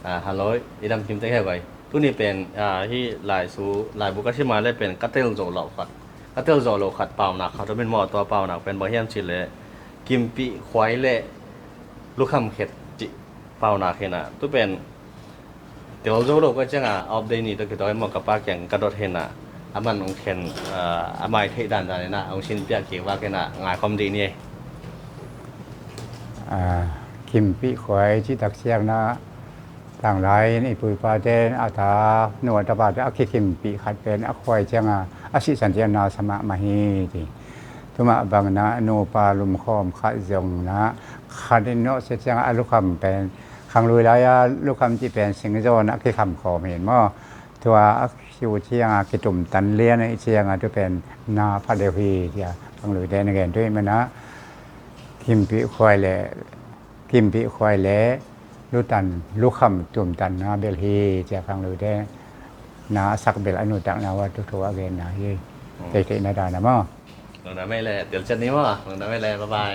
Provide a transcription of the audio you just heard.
ອາ ຮາໂຫຼ ອີດຳຄິມເຕັກແຮໄວ ຕູນີ້ເປັນ ອາ ທີ່ຫຼາຍຊູ ຫຼາຍບຸກກະຊິມາແລະເປັນກະເຕວໂຈໂລຄັດ ກະເຕວໂຈໂລຄັດ ປາວນາຄາໂຕເປັນໝໍຕົວປາວນາເປັນບໍ່ຮຽນຊິເລ ກິມປິຄວາຍແລະ ລຸຄຳເຂດຈິ ປາວນາເຂນາ ຕູເປັນ ເຕວໂຈໂລກະຈະງາ ອອບເດນີຕະກິໂຕເຫັນໝໍກະປາແກງກະໂດດເຫນາ ອາມັນອົງເຂນ ອາ ອາໄມເທດານດາເນນາ ອົງຊິນປຽກເກວາເກນາ ງາຍຄອມດີນີ້ ອາ ຄິມປິຄວາຍຈິຕັກຊຽກນາ ຕ່າງຫຼາຍ ນິປຸຍປາເຕນ ອາຕາ ໂນອາຕະບາດ ອາຄິຄິມປິ ຂັດເປັນ ອາຄວາຍຈຽງ ອາ ອາຊິສັນຕິອະນາ ສະມະມະຮີຕິ ທຸມະບັງນະ ໂນປາລຸມຄອມ ຂະຍົງນະ ຄະນິໂນເສດຈຽງ ອາລຸຄຳເປັນ ຄັງລຸຍລາຍາ ລຸຄຳຈິເປັນ ສິງໂຈນະ ອາຄິຄຳຂອມເຫັນໝໍ ຕົວ ອາຄິວຈຽງ ອາກິຕຸມຕັນລຽນ ອາຈຽງ ອາຕຸເປັນ ນາພະເດວຮີ ຈຽງ ຄັງລຸຍແດນແກນຕຸຍມະນະ ຄິມປິຄວາຍແລ ກິມປິຄວາຍແລ ລຸຕັນ ລຸຄຳຕຸມຕັນນາເບລຮີ ຈາຄັງລຸເດ ນາສັກເບລອະນຸຕັກນາວະຕຸໂທອະເກນນາຮີ ເຕເຕນາດານາມາ ລົງນາໄມແລ ເຕີນເຊັ່ນນີ້ມາ ລົງນາໄມແລ ບາຍບາຍ.